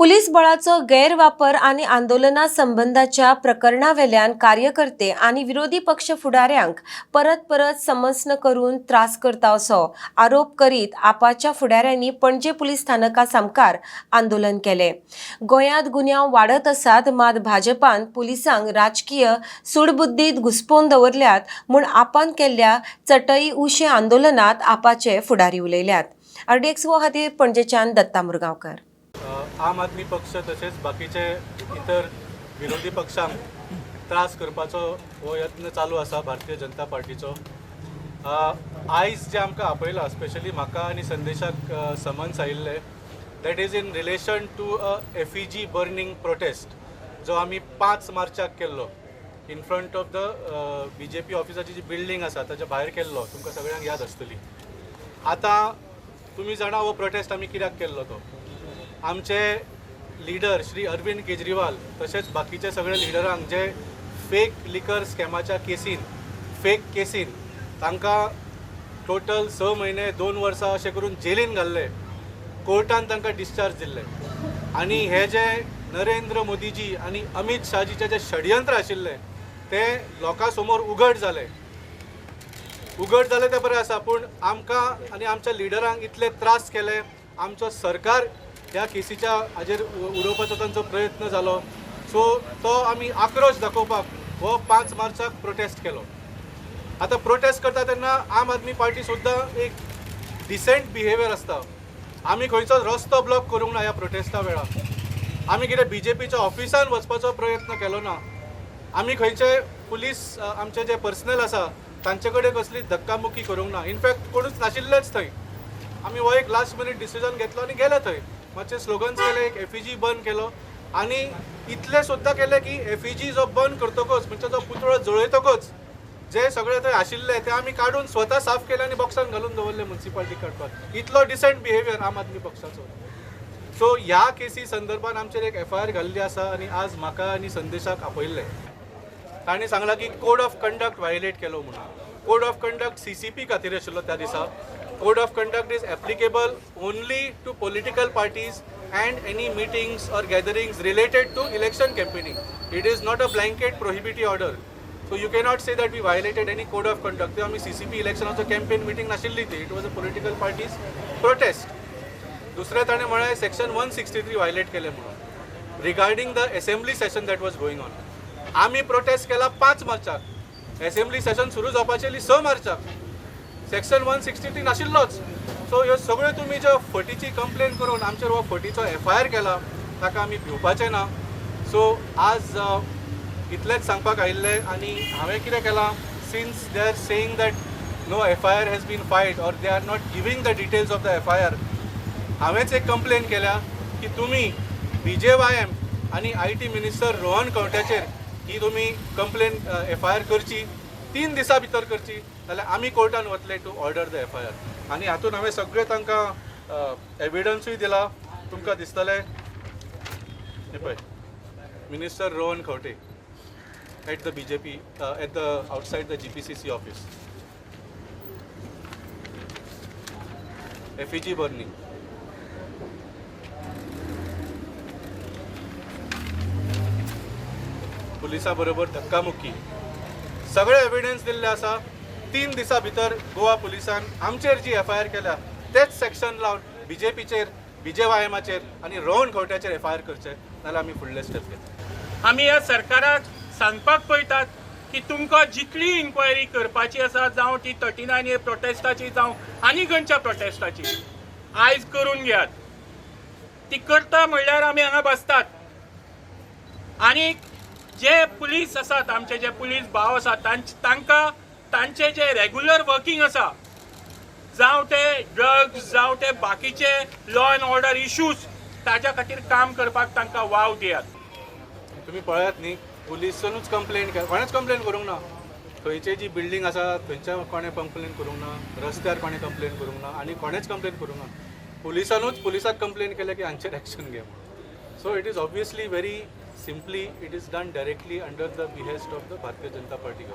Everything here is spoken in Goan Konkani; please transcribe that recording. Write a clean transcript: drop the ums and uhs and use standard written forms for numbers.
पुलीस बळाचो गैरवापर आनी आंदोलना संबंदाच्या प्रकरणावेल्यान कार्यकर्ते आनी विरोधी पक्ष फुडाऱ्यांक परत परत समस्न करून त्रास करता असो आरोप करीत आपाच्या फुडाऱ्यांनी पणजे पुलीस स्थानका सामकार आंदोलन केलें. गोंयांत गुन्यांव वाडत आसात, मात भाजपान पुलिसांक राजकीय सुडबुद्दीत घुस्पोवन दवरल्यात म्हूण आपान केल्ल्या चटई उशें आंदोलनात आपाचे फुडारी उलयल्यात. आरडीएक्स वो खातीर पणजेच्यान दत्ता मुरगांवकर. आम आदमी पक्ष तशेंच बाकीचे इतर विरोधी पक्षांक त्रास करपाचो हो यत्न चालू आसा भारतीय जनता पार्टीचो. आयज जे आमकां आपयला, स्पेशली म्हाका आनी संदेशाक समन्स आयिल्ले, that is in relation to a effigy burning protest जो आमी 5 मार्चाक केल्लो in front of the BJP ऑफिसाची जी बिल्डींग आसा ताच्या भायर केल्लो. तुमकां सगळ्यांक याद आसतली. आतां तुमी जाणा हो प्रोटेस्ट आमी कित्याक केल्लो तो. आमचे लिडर श्री अरविंद केजरीवाल तशेंच बाकीचे सगळे लिडरांक जे फेक लिकर स्कॅमाच्या केसीन, फेक केसीन तांकां टोटल 6 म्हयने 2 वर्सां अशें करून जेलीन घाल्ले, कोर्टान तांकां डिस्चार्ज दिल्ले. आनी हे जे नरेंद्र मोदीजी आनी अमीत शहाजीचें जें षडयंत्र आशिल्लें तें लोकां समोर उघड जालें. उघड जालें तें बरें आसा, पूण आमकां आनी आमच्या लिडरांक इतले त्रास केले, आमचो सरकार ह्या केसीच्या हाजेर उडोवपाचो तांचो प्रयत्न जालो. सो तो आमी आक्रोश दाखोवपाक हो 5 मार्चाक प्रोटेस्ट केलो. आतां प्रोटेस्ट करता तेन्ना आम आदमी पार्टी सुद्दां एक डिसेंट बिहेवियर आसता. आमी खंयचो रस्तो ब्लॉक करूंक ना ह्या प्रोटेस्टा वेळार. आमी कितें बीजेपीच्या ऑफिसान वचपाचो प्रयत्न केलो ना. आमी खंयचे पुलीस आमचे जे पर्सनल आसा तांचे कडेन कसली धक्कामुक्की करूंक ना. इनफॅक्ट कोणूच नाशिल्लेच थंय. आमी हो एक लास्ट मिनीट डिसिजन घेतलो आनी गेले थंय. मातशे स्लोगन्स केले, एक एफिजी बर्न केलो आनी इतलें सुद्दां केलें की एफिजी जो बर्न करतकच, म्हणजे जो पुतळो जळयतकच जे सगळे थंय आशिल्ले ते आमी काडून स्वता साफ केले आनी बॉक्सान घालून दवरले मुन्सिपाल्टी काडपाक. इतलो डिसंट बिहेवियर आम आदमी पक्षाचो. सो ह्या केसी संदर्भात आमचेर एक एफआयआर घाल्ली आसा आनी आज म्हाका आनी संदेशाक आपयल्लें. तांणी सांगलां की कोड ऑफ कंडक्ट व्हायोलेट केलो म्हणून. कोड ऑफ कंडक्ट सीसीपी खातीर आशिल्लो त्या दिसा. Code of conduct is applicable only to political parties and any meetings or gatherings related to election campaigning. It is not a blanket prohibitory order. So you cannot say that we violated any code of conduct. ते आमी सीसीपी इलेक्शनाचो कॅम्पेन मिटींग नाशिल्ली ती. It was a political parties protest. दुसरें ताणें म्हळें सेक्शन 163 व्हायोलेट केलें म्हणून regarding the assembly session that was going on. आमी प्रोटेस्ट केला 5 मार्चाक, एसेंब्ली सेशन सुरू जावपाचें आसली 6 मार्चाक. सेक्शन 163 नाशिल्लोच. सो ह्यो सगळ्यो तुमी ज्यो फटीची कंप्लेन करून आमचेर हो फटीचो एफआयआर केला ताका आमी भिवपाचें ना. सो आज इतलेंच सांगपाक आयिल्लें. आनी हांवें कितें केलां, since they are saying that no FIR has been filed or they are not giving the details of the FIR, हांवेंच एक कंप्लेन केल्या की तुमी बीजेवायएम आनी IT minister Rohan खंवट्याचेर ही तुमी कंप्लेन एफआयआर करची, 3 दिसां भितर करची, जाल्यार आमी कोर्टान वतले to order the FIR. आनी हातून हांवें सगळें तांकां एविडन्सूय दिला. तुमकां दिसतलें हें पळय, minister Rohan Khaunte at the BJP at the outside the GPCC office, effigy burning. पुलिसा बरोबर धक्कामुक्की, सगळे एविडन्स दिल्ले आसा. 3 दिसां भितर गोवा पुलिसान आमचेर जी एफआयआर केल्या तेच सेक्शन लावन बीजेपीचेर, बीजेवायएमाचेर आनी रोहन खंवट्याचेर एफआयआर करचे, नाल्यार आमी फुडले स्टेप घेतले. आमी ह्या सरकाराक सांगपाक पळयतात की तुमकां जितली इन्क्वायरी करपाची आसा, जावं ती 39A प्रोटेस्टाची, जावं आनी खंयच्या प्रोटेस्टाची, आयज करून घेयात. ती करता म्हणल्यार आमी हांगा बसतात. आनी जे पुलीस आसात, आमचे जे पुलीस भाव आसात, तांकां तांचे जे रेगुलर वर्किंग आसा, जावं ते ड्रग्स, जावं ते बाकीचे लॉ एंड ऑर्डर इश्यूज, ताज्या खातीर काम करपाक तांकां वाव दियात. तुमी पळयात न्ही, पुलिसानूच कंप्लेन केला, कोणेच कंप्लेन करूंक ना. खंयची जी बिल्डींग आसा थंयच्या कोणें कंप्लेन करूंक ना, रस्त्यार कोणें कंप्लेन करूंक ना आनी कोणेच कंप्लेन करूंक ना. पुलिसानूच पुलिसाक कंप्लेन केल्या की हांचेर एक्शन घे म्हणून. So it is obviously very simply it is done directly under the behest of the Bharatiya Janata Party.